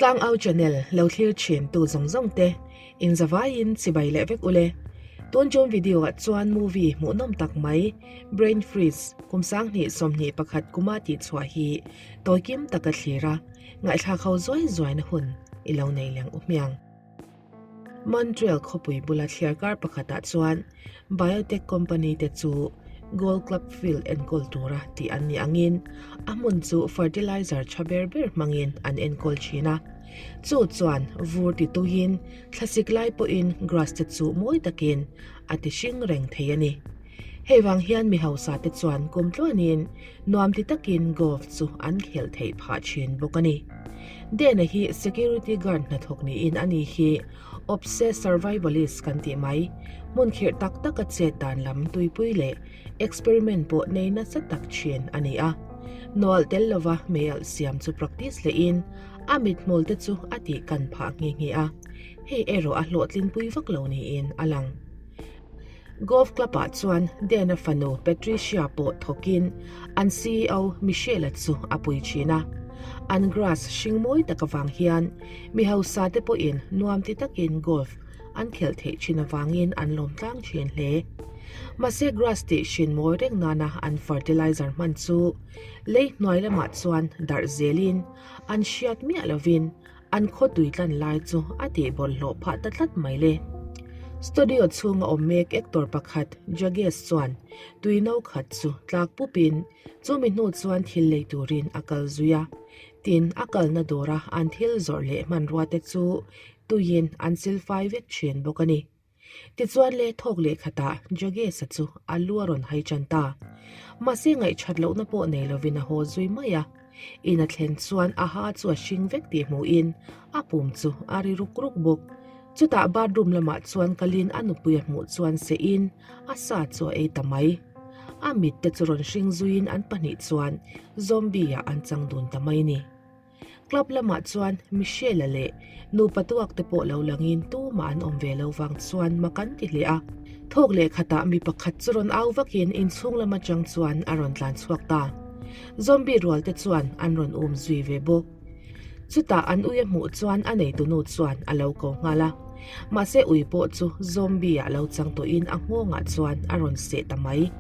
Tlangau channel lo thlir thin tu zawng zawng te in zavaiin chibai leh vek ule. Tun tum video ah chuan movie hmuhnawm tak mai Brain Freeze kum 2021 kuma tih chhuah hi tawikim taka thlir a, ngaihthlak ho zuai zuaina hun i lo nei leng u hmiang. Montreal khawpui bula thliarkar pakhatah chuan biotech company te chu Gold Club Field enkawl tura tih an nih angin a hmun chu fertilizer tha ber ber hmangin an enkawl thin a. Chu chuan vur ti tuiin thlasik lai pawhin grass te chu mawi takin a ti hring reng thei a ni. Hei vang hian mi hausa te chuan kum tluanin nuam ti takin golf chu an khelh theih phah thin bawk a ni. Dena hi security guard hnathawk niin a ni hi obsessed survivalist kan tih mai. Hmun khirh tak taka chet dan lam tuipui leh experiment pawh nei nasa tak thin a ni a. Nawalh tel lova meialh siam chu practice lehin a mithmul te chu a tih kan phah nghe nghe a. Hei erawh a hlawhtlinpui vak lo niin a lang. Golf Club ah chuan Dan-a fanu Patricia pawh thawkin an ceo Michelle-a chu a pui thin a. An grass hring mawi tak avang hian mi hausa te pawhin nuam ti takin golf an khelh theih thin avangin an lawm tlang thin hle. Mahse grass tih hrin mawi reng nana an fertilizer hman chu lei hnuai lamah chuan darh zelin an hriat miah lovin An khaw tui tlan lai chu a tih bawlhhlawh phah ta tlat mai le. Studio chhunga awm mek actor pakhat Jagesh chuan tui no khat chu tlak pupin chumi hnu chuan thil lei turin a kal zui a. Tin, a kalna dawra an thil zawrh leh hmanrua te chu tuiin an silfai vek thin bawk a ni. Tichuan le thawk leh khatah Jagesh-a chu a lu a rawn hai tan ta. Mahse ngaihṭhat lohna pawh nei lovin a haw zui mai a. In a thlen chuan a ha chu a hring vek tih hmuhin a pum chu a ri ruk ruk bawk. Chutah bathroom lamah chuan kalin a nupui a hmuh chuan sehin a sa chu a ei ta mai. A mit te chu rawn hring zuiin an pahnih chuan zombie-ah an chang dun ta mai ni. Club lamah chuan Michelle-a leh nupa tuak te pawh lo langin tumah an awm ve lo vang chuan mak an ti hle a. Thawk leh khatah mi pakhat chu rawn au vakin inchhung lam atang chuan a rawn tlan chhuak ta. Zombie rual te chuan an rawn um zui ve bawk. Chutah an ui a hmuh chuan a neitunu chuan a lo ko nghal a. Mahse ui pawh chu zombie ah lo chang tawhin a nghawngah chuan a rawn seh ta mai.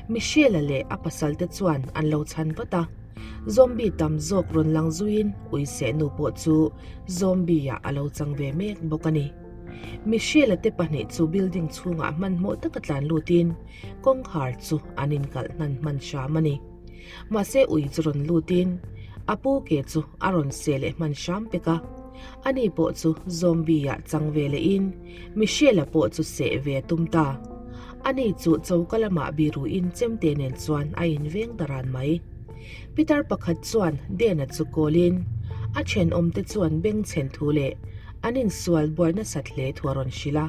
Michelle-a leh a pasal te chuan an lo chhan vat a. Zombie tam zawk rawn lang zuiin uiseh nu pawh chu zombie ah a lo chang ve mek bawk a ni. Michelle-a te pahnih chu building chhungah hmanhmawh taka tlan lutin kawngkhar chu an inkalh hnan hman hram a ni. Mahse ui chu rawn lutin a pu ke chu a rawn seh leh hman hram pek a. Ani pawh chu zombie ah chang ve lehin Michelle-a pawh chu seh ve a tum ta. Ani chu choka lamah biruin chemte nen chuan a inveng ta ran mai. Pitar pakhat chuan Dena chu kawlin a thenawmte chuan bengchhen thu leh an insual buai nasat hle thu a rawn hrilh a.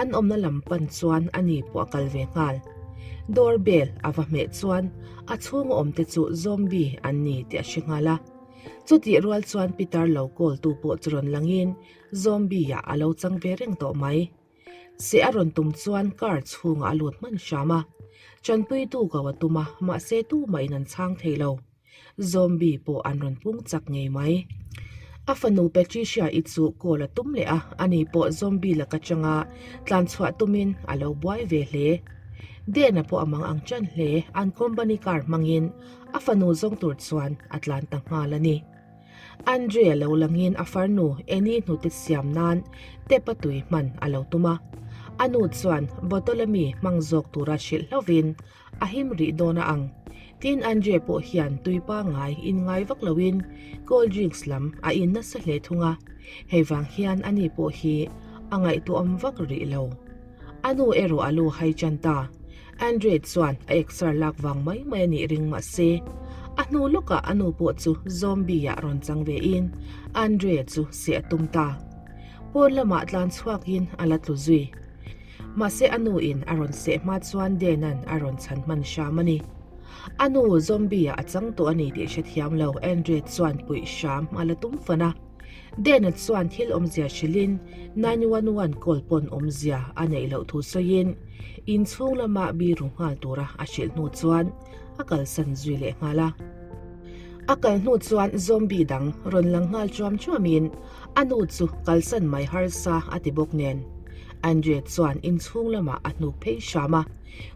An awmna lam pan chuan ani pawh a kal ve nghal. Door bell a va hmeh chuan a chhunga awmte chu zombie an ni tih a hre nghal a. Chutih rual chuan pitar lo kawltu pawh chu rawn langin zombie-ah a lo chang ve reng tawh mai. Seh a rawn tum chuan car chhungah a lut hman hram a. Chanpuitu ko a tum a, mahse tumahin an chhang thei lo. Zombie pawh an rawn pung chak ngei mai. A fanu Patricia-i chu call a tum leh a, ani pawh zombie laka changa tlan chhuah tumin a lo buai ve hle. Dan-a pawh a mang ang ṭan hle, an company car hmangin a fanu zawng tur chuan a tlan ta nghal a ni. Andrea lo langin a farnu Annie hnute siam nan tap a tui hman a lo tum a. A nu chuan bottle a mi hmang zawk tura hrilh hlauhin a him rih dawn a ang. Tin Andrea pawh hian tui pangngai in ngai vak loin cold drinks lam a in nasa hle thung a, hei vang hian ani pawh hi a ngaihtuahawm vak rih lo. A nu erawh a lu hai tan ta. Andre chuan a exer lak vang mai mai a nih ring mah se, a hnu lawkah a nu pawh chu zombie ah rawn chang ve in Andre chu seh a tum ta. Pawn lamah tlan chhuakin a la tlu zui. Mahse a nu in a rawn seh hma chuan Denan a rawn chhan hman hram a ni. A nu zombie ah a chang tawh a ni tih hrethiam lo Andre chuan puih hram a la tum fan a. Dena chuan thil awmzia hrilhin 911 call pawn awmzia a neih loh thu sawiin inchhung lama biru nghal tura a hrilh hnu chuan a kalsan zui leh nghal a. A kal hnu chuan zombie dang rawn lang nghal chuam chuamin a nu chu kalsan mai harsa a ti bawk nen. Andre chuan inchhung lamah a hnuk phei hram a,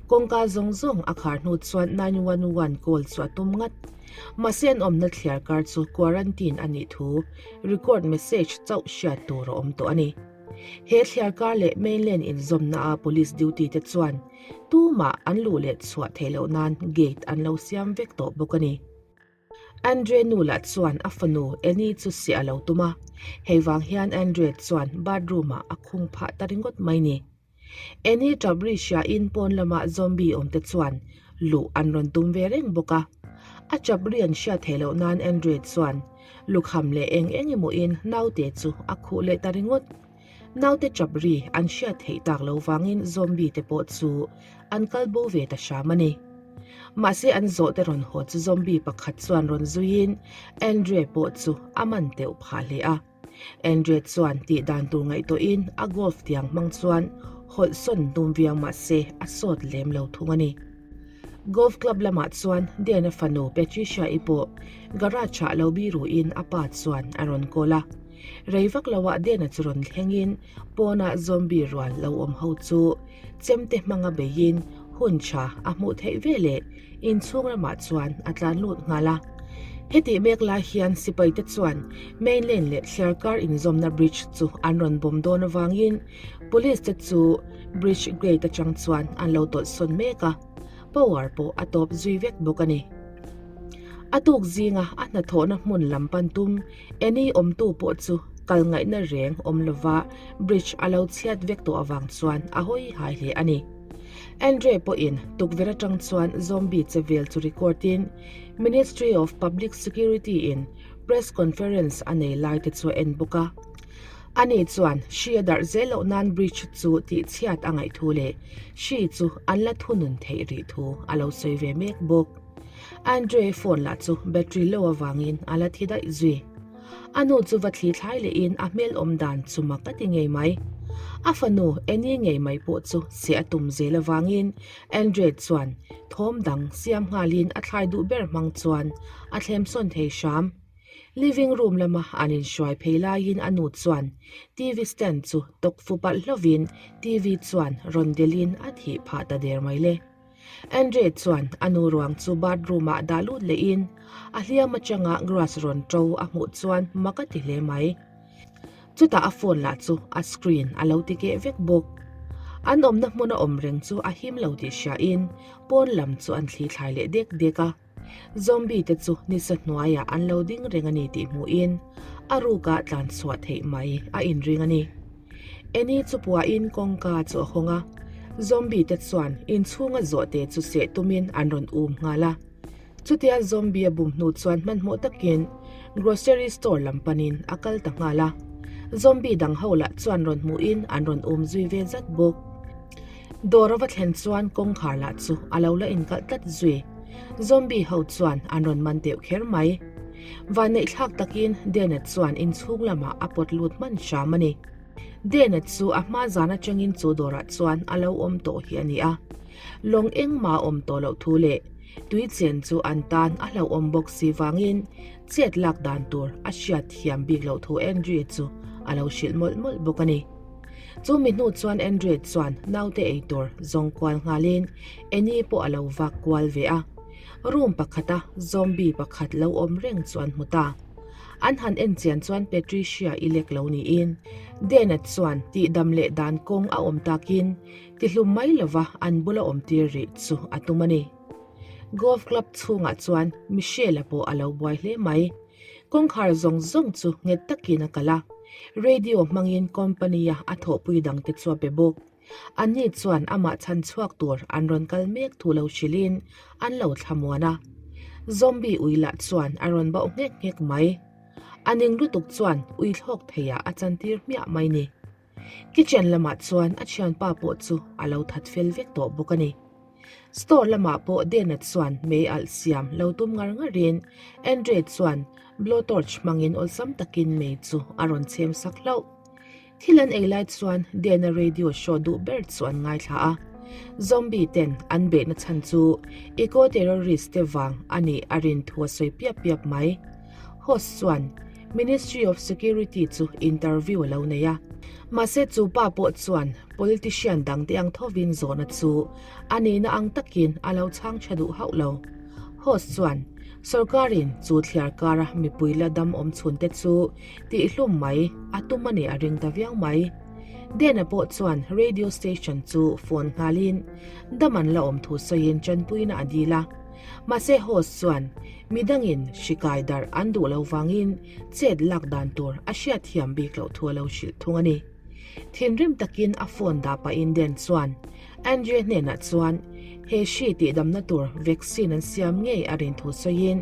kawngka zawng zawng a khar hnu chuan 911 call chu a tum ngat. Mahse an awmna thliar kar chu quarantine a nih thu record message chauh hriat tur a awm tawh a ni. He thliar kar leh mainland inzawmna a police duty te chuan tumah an luh leh chhuah theih loh nan gate an lo siam vek tawh bawk a ni. Andre nu lah chuan a fanu Annie chu siah a lo tum a, hei vang hian Andre chuan bathroom ah a khung phah ta ringawt mai ni. Annie tap ri hriain pawn lama zombie awm te chuan luh an rawn tum ve reng bawk a. A tap ri an hriat theih loh nan Andre chuan lukham leh eng eng emaw-in naute chu a khuh leh ta ringawt. Naute tap ri an hriat theih tak lo vangin zombie te pawh chu an kal bo ve ta hram a ni. Mahse an zawh te rawn haw chu zombie pakhat chuan rawn zuiin Andre pawh chu a man teuh phah hle a. Andre chuan tih dan tur ngaihtuahin a golf tiang hmang chuan hawlh sawn tum viau mah se a sawt lem lo thung a ni. Golf club lamah chuan Dan-a fanu Patricia-i pawh garage-ah lo biruin a pa chuan a rawn call a. Rei vak loah Dan-a chu rawn thlengin pawnah zombie rual lo awm ho chu chemte hmanga beiin hun tha a hmuh theih veleh Inchhung lamah chuan a tlan lut nghal a. Hetih mek lai hian sipaite chuan mainland leh thliarkar inzawmna bridge chu an rawn bawm dawn avangin police te chu bridge gate atang chuan an lo tawlh sawn mek a, power pawh a tawp zui vek bawk a ni. A tuk zinga a hnathawhna hmun lam pan tum Annie awmtu pawh chu kal ngaihna reng awm lova bridge a lo chhiat vek tawh avang chuan a hawi hai hle a ni. Andre pawhin tukverh atang chuan zombie che vel chu record in Ministry of Public Security in press conference a nei lai te chu a en bawk a. Ani chuan hri a darh zel loh nan bridge chu tih chhiat a ngaih thu leh hri chu an la thunun theih rih thu a lo sawi ve mek bawk. Andre phone lah chu battery low avangin a la thi daih zui. A nu chu va thli thlai lehin a hmel awm dan chu mak a ti ngei mai. A fanu Annie ngei mai pawh chu se a tum zel avangin Andre chuan thawm dang siam nghalin a thlai duh ber hmang chuan a thlem sawn thei hram. Living room lama an inhruai phei laiin a nu chuan TV stand chu tawk fu palh hlovin TV chuan rawn delhin a thih phah ta der mai le. Andre chuan a nu ruang chu bathroom ah dah lut lehin a hliam atanga grass rawn to a hmuh chuan mak a ti hle mai. Chutah a phone lah chu a screen a lo ti keh vek bawk. An awmna hmuna awm reng chu a him lo tih hriain pawn lam chu an thli thlai leh dek dek a. Zombie te chu nisa hnuaiah an lo ding reng a ni tih hmuhin a rukah tlan chhuah theih mai a inring a ni. Annie chu puahin kawngka chu a hawng a, zombie te chuan inchhunga zawhte chu seh tumin an rawn um nghal a. Chutia zombie a bum hnu chuan hmanhmawh takin grocery store lam panin a kal ta nghal a. Zombie dang ho lah chuan rawn hmuhin an rawn um zui ve zat bawk. Dawr a va thlen chuan kawngkhar lah chu a lo la inkalh tlat zui. Zombie ho chuan an rawn man deuh kher mai. Vanneihthlak takin Dena chuan inchhung lamah a pawt lut hman hram a ni. Dena chu a hma zan atangin chu dawrah chuan a lo awm tawh hi a ni a. Lawng engmah a awm tawh loh thu leh tui chen chu an tan a hlauhawm bawk si vangin chet lak dan tur a hriat thiam bik loh thu Andrew chu a lo hrilh mawlh mawlh bawk a ni. Chu mi hnu chuan Andrew chuan naute eitur zawng kual nghalin Annie pawh a lo vak kual ve a. Room pakhata zombie pakhat lo awm reng chu an hmu ta. An han en chian chuan Patricia i lek lo niin Dana chuan tihdam leh dan kawng a awm takin tihlum mai lova an bula awm tir rih chu a tum a ni. Golf club chhungah chuan Michelle-a pawh a lo buai hle mai. Kawngkhar zawng zawng chu nghet takin a kal a, radio hmangin company-a a thawhpui dangte chu a pe bawk. Anni chuan amah chhan chhuak tur an rawn kal mek thu lo hrilhin an lo thlamuan a. Zombie ui lah chuan a rawn bauh nghek nghek mai. A ning lutuk chuan ui thlawk theiah a chantir hmiah mai ni. Kitchen lamah chuan a thianpa pawh chu a lo that fel vek tawh bawk a ni. Store lamah pawh Dena chuan mei alh siam lo tum ngar ngarin Andre chuan blowtorch hmangin awlsam takin mei chu a rawn chhem sak hlauh. Thil an ei lai chuan Dena radio show duh ber chu an ngaithla a. Zombie ten an behna chhan chu eco-terrorist te vang a nih a rin thu a sawi piap piap mai. Host chuan Ministry of Security chu interview a lo nei a. Mahse chu pa pawh chuan politician dangte ang thovin zawhna chu a nihna ang takin a lo chhang tha duh hauh lo. Host chuan sorkarin chu thliar kara mipui la dam awm chhunte chu tihhlum mai a tum a nih a ring ta viau mai. Dena pawh chuan radio station chu phone nghalin dam an la awm thu sawiin tanpuina a dil a. Mahse host chuan midangin hri kai darh an duh lo vangin chet lak dan tur a hriatthiam bik loh thu a lo hrilh thung a ni. Thinrim takin a phone dah pahin Den chuan Andrea hnenah chuan he hri tihdamna tur vaccine an siam ngei a rin thu sawiin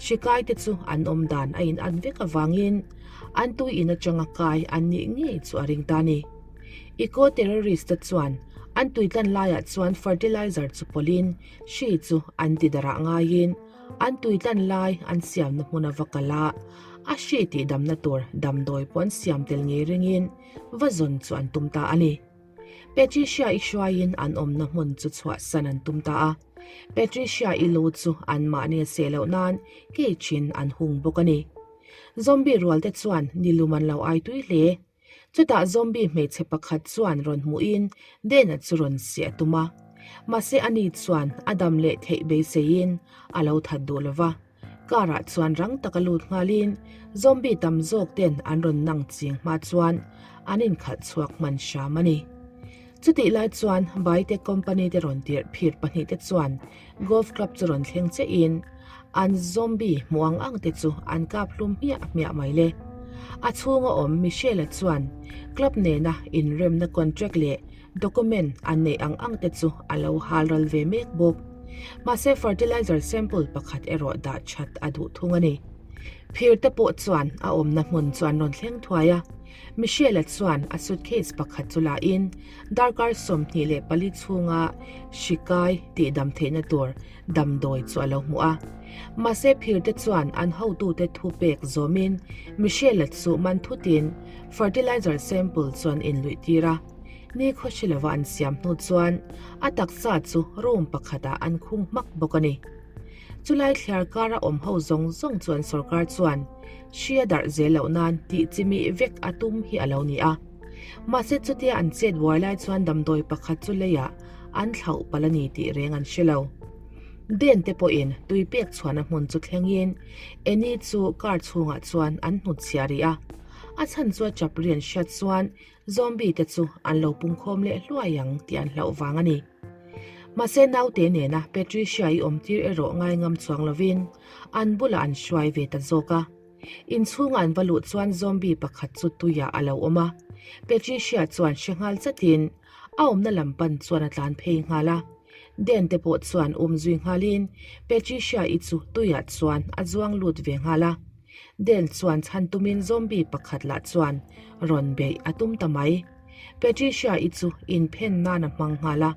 hri kaite chu an awm dan a in an vek avangin an tui in atanga kai an nih ngei chu a ring ta a ni. Eco-terrorist te chuan an tuitlan laiah chuan fertilizer chu pawlhin hri chu an ti darah ngaiin an tuitlan lai an siamna hmun a va kal a, a hri tihdamna tur damdawi pawh an siam tel ngei ringin va zawn chu an tum ta a ni. Patricia i hruaiin an awmna hmun chu chhuahsan an tum ta a. Patricia i lu chu anmahni a seh loh nan cage-in an hung bawk a ni. Zombie rualte chuan nilum an lo ai tui hle. Chutah zombie hmeichhe pakhat chuan rawn hmuhin Dana chu rawn seh a tum a. Mahse ani chuan a dam leh theih beiseiin a lo that duh lo va. Car ah chuan rang taka lut nghalin zombie tam zawk ten an rawn nang ching hma chuan an inkhalh chhuak hman hram a ni. Chutih lai chuan Biotech company te rawn tirh phir pahnihte chuan golf club chu rawn thleng chiahin an zombie hmuh ang ang te chu an kap hlum hmiah hmiah mai le. A chhunga awm Michelle-a chuan club nena inremna contract leh Document an neih ang ang te chu a lo hal ral ve mek bawk. Mahse fertilizer sample pakhat erawh dah that a duh thung a ni. Phir te pawh chuan a awmna hmun chu an rawn thleng thuai a. Michelle-a chuan a suitcase pakhat chu la in darkar 24 chhunga hri kai tih dam theihna tur damdawi chu a lo hmu a. Mahse phir te chuan an hotute thu pek zawmin Michelle-a chu man thutin fertilizer sample chu an inluih tir a. Ni khawhri lova an siam hnu chuan a taksa chu room pakhatah an khung hmak bawk a ni. Chulai thliar kara awm ho zawng zawng chuan sorkar chuan hri a darh zel loh nan tih chimih vek a tum hi a lo ni a. Mahse chutia an chet buai lai chuan damdawi pakhat chu leiah an thlauh palh a ni tih reng an hre lo. Den te pawhin tui pek chhuahna hmun chu thlengin Annie chu car chhungah chuan an hnutchhiah rih a. A chhan chu a chap ri an hriat chuan Zombie te chu an lo pungkhawm leh hluai ang tih an hlauh vang a ni. Mahse naute nena Patricia i awmtir erawh ngaingam chuang lovin an bulah an hruai ve ta zawk a. Inchhunga an va luh chuan zombie pakhat chu tuiah a lo awm a. Patricia chuan hre nghal chatin a awmna lam pan chuan a tlan phei nghal a. Dan te pawh chuan um zui nghalin Patricia i chu tuiah chuan a zuang lut ve nghal a. Dan chuan chhan tumin zombie pakhat lah chuan rawn beih a tum ta mai. Patricia-i chu inphen nan a hmang nghal a,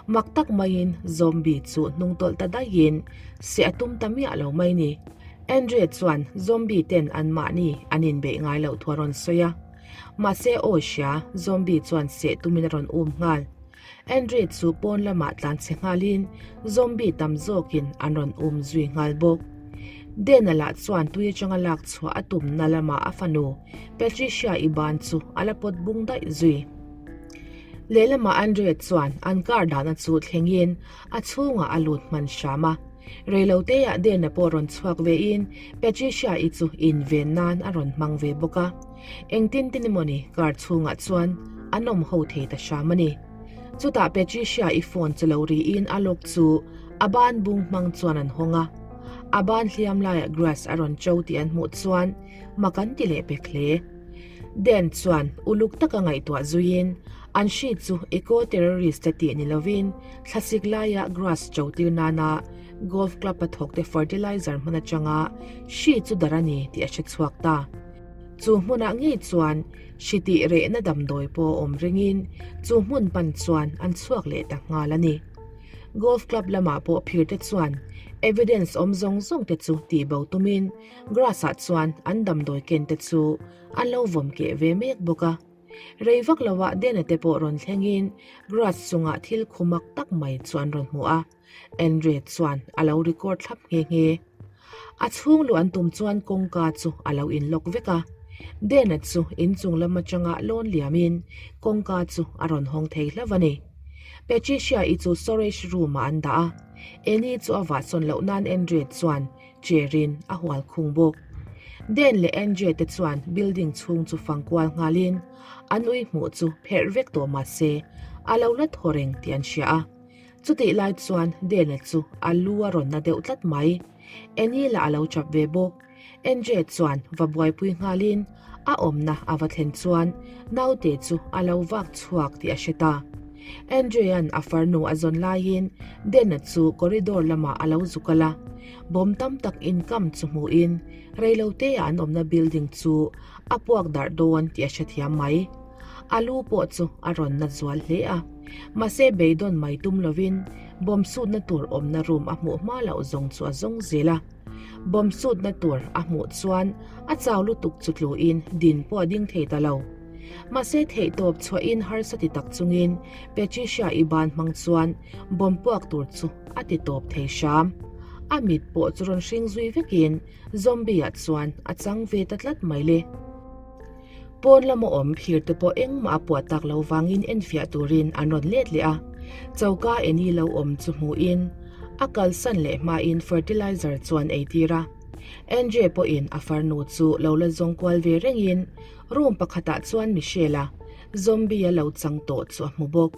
mak tak maiin zombie chu hnung tawlh ta daihin seh a tum ta miah lo mai ni. Andrea chuan zombie ten anmahni an inbeih ngai loh thu a rawn sawi a, mahse aw hria zombie chuan seh tumin a rawn um nghal. Andrea chu pawn lamah tlan chhe nghalin zombie tam zawkin an rawn um zui nghal bawk. Dana lah chuan tui atanga lak chhuah a tumna lamah a fanu Patricia i ban chu a la pawt bung daih zui. Lehlamah Andrea chuan an car dahna chu thlengin a chhungah a lut hman hram a. Reiloteah Dana pawh rawn chhuak vein Patricia i chu inven nan a rawn hmang ve bawk a. Engtin tin emawni car chhungah chuan an awm ho thei ta hram a ni. Chutah Patricia i phone chu lo riin a lock chu a ban bung hmang chuan an hawng a. A ban hliam laiah grass a rawn cho tih an hmuh chuan mak an ti leh pek hle. Dan chuan uluk taka ngaihtuah zuiin an hri chu eco-terrorist te tih ni lovin thlasik laia grass cho tir nana golf club a thawkte fertilizer hman atanga hri chu darh a ni tih a hre chhuak ta. Chu hmunah ngei chuan hri tih rehna damdawi pawh a awm ringin chu hmun pan chuan an chhuak leh ta nghal a ni. Golf club lamah pawh phirte chuan evidence awm zawng zawng te chu tihbo tumin grass ah chuan an damdawi ken te chu an lo vawm keh ve mek bawk a. Rei vak lovah Dena te pawh rawn thlengin grass chungah thil khumak tak mai chu an rawn hmu a, Andre chuan a lo record thlap nghe nghe. A chhung luh an tum chuan kawngka chu a lo in lock vek a, Dena chu inchung lam atanga lawn liamin kawngka chu a rawn hawng thei hlauh a ni. Patricia-i chu storage room-ah an dah a, Annie chu a vahsawn loh nan Andre chuan chair-in a hual khung bawk. Dan leh Andre te chuan building chhung chu fang kual nghalin an ui hmuh chu pherh vek tawh mah se a lo la thaw reng tih an hria a. Chutih lai chuan Dana chu a lu a rawn na deuh tlat mai. Annie lah a lo chap ve bawk. Andre chuan va buaipui nghalin a awmna a va thlen chuan naute chu a lo vak chhuak tih a hre ta. Andre-a'n a farnu a zawn laiin Dana chu corridor lamah a lo zu kal a. Bawm tam tak inkam chu hmuhin reilote ah an awmna building chu a puak darh dawn tih a hrethiam mai. A lu pawh chu a rawn nat zual hle a. Mahse beidawn mai tum lovin bawm sutna tur awmna room a hmuh hma loh zawng chu a zawng zel a. Bawm sutna tur a hmuh chuan a chau lutuk chu tluin din pawh a ding thei ta lo. Mahse theihtawp chhuahin harsa ti tak chungin Patricia i ban hmang chuan bawm puak tur chu a ti tawp thei hram. A mit pawh chu rawn hring zui vekin zombie ah chuan a chang ve ta tlat mai le. Pawn lama awm phir te pawh engmah a puah tak lo vangin enfiah turin an rawn let leh a, choka Annie lo awm chu hmuhin a kalsan leh hmain fertilizer chuan ei tir a. Andre pawhin a farnu chu lo la zawng kual ve rengin room pakhatah chuan Michelle-a zombie a lo chang tawh chu a hmu bawk.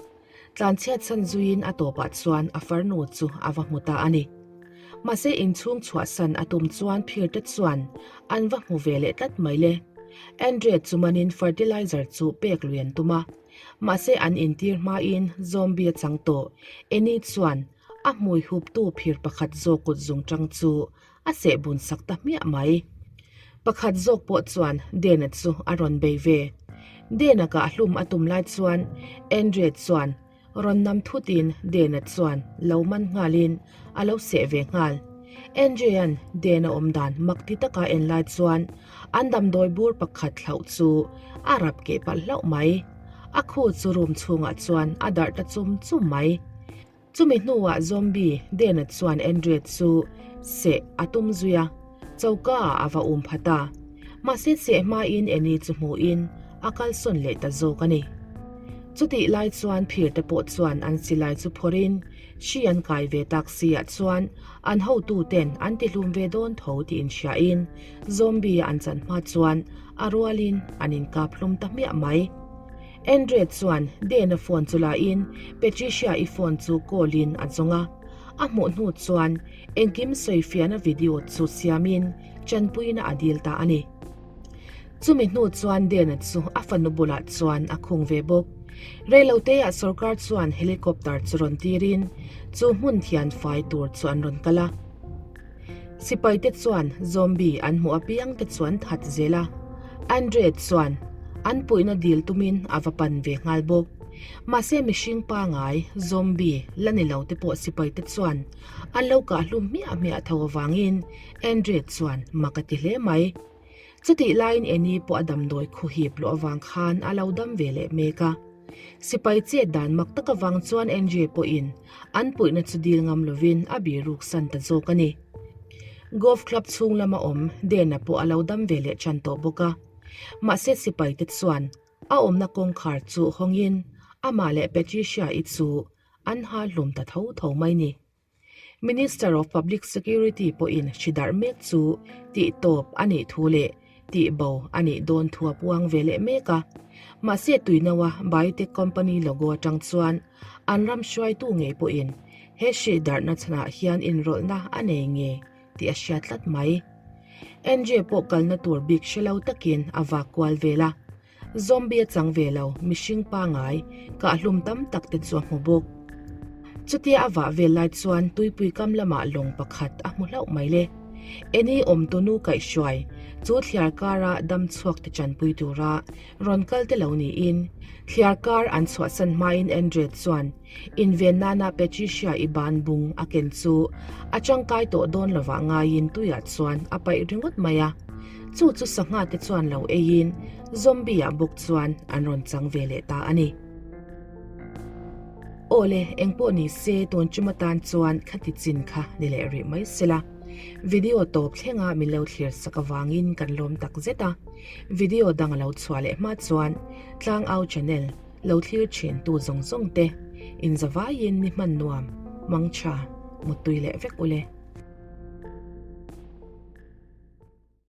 Tlanchhiat chhan zuiin a tawpah chuan a farnu chu a va hmu ta a ni. Mahse inchhung chhuahsan a tum chuan phirte chuan an va hmu ve leh tlat mai le. Andre chu manin fertilizer chu pek lui an tum a. Mahse an intir hmain zombie a chang tawh. Annie chuan a hmui huptu phir pakhat zawk kut zungtang chu a seh bun sak ta hmiah mai. Pakhat zawk pawh chuan Dena chu a rawn bei ve. Dena kah hlum a tum lai chuan Andre chuan rawn nam thutin Dena chuan lo man nghalin a lo seh ve nghal. Andre-a'n Dena awm dan mak ti taka en lai chuan an damdawi bur pakhat thlauh chu a rap keh palh hlauh mai. A khu chu room chhungah chuan a darh ta chum chum mai. Chumi hnuah Zombie Dena chuan Andrea chu seh a tum zui a, choka ah a va um phat a. Mahse seh hmain Annie chu hmuhin a kalsawn leh ta zawk a ni. Chutih lai chuan phir te pawh chuan an silai chu phawrhin hri an kai ve tak si ah chuan an hotu ten an tihlum ve dawn tho tih inhriain Zombie a an chan hma chuan a rualin an inkap hlum ta hmiah mai. Andre chuan Dana phone chu la in Patricia-i phone chu call in a zawng a, a hmuh hnu chuan engkim sawifiahna video chu siamin chanpuina a dil ta a ni. Chumi hnu chuan Dana chu a fanu bulah chuan a khung ve bawk. Reiloteah sorkar chuan helicopter chu rawn tirin chu hmun thian fai tur chu an rawn kal a. Sipaite chuan zombie an hmuh apiang te chu an that zel a, Andre chuan an puihna dil tumin a va pan ve nghal bawk. Mahse mihring pangai zombie la ni lo te pawh sipaite chuan an lo kah hlum hmiah hmiah tho avangin Andre chuan mak a ti hle mai. Chutih laiin Annie pawh a damdawi khuhip luh avang khan a lo dam ve leh mek a. Sipai chet dan mak tak avang chuan Andrew pawhin an puihna chu dil ngam lovin a biruk san ta zawk a ni. Golf club chhung lama awm Dana pawh a lo dam ve leh tan tawh bawk a. Mahse sipaite chuan a awmna kawngkhar chu hawngin amah leh Patricia-i chu an ha hlum ta tho tho mai ni. Minister of Public Security pawhin hri darh mek chu tih tawp a nih thu leh tih bo a nih dawn thu a puang ve leh mek a. Mahse Tuinoa biotech company logo atang chuan an ram hruaitu ngei pawhin he hri darhna chhanah hian inrawlhna a nei nge tih a hriat tlat mai. NJ pawh kalna tur bik hre lo takin a vak kual vel a. Zombie a chang ve lo, mihring pangai, kahhlum tam tak te chu a hmu bawk. Chutia a vah vel lai chuan tuipui kam lamah lawng pakhat a hmu hlauh mai le. Eni awmtunu kaihhruai, chu thliar kara dam chhuak te chanpui tura rawn kal te lo niin, thliar kar an chhuahsan hmain Andre chuan inven nana Patricia i ban bung a ken chu a tangkai tawh dawn lovah ngaiin tuiah chuan a paih ringawt mai a. Chu chu sangha te chuan lo eiin zombie ah bawk chuan an rawn chang ve leh ta a ni. Awle, engpawh ni se tun chuma tan chuan khati chin kha ni leh rih mai sela. Video tawp thlenga min lo thlir sak avangin kan lawm tak zet a. Video dang a lo chhuah leh hma chuan Tlangau channel lo thlir thin tu zawng zawng te inzavaiin ni hman nuam, mangtha, muttui leh vek ule.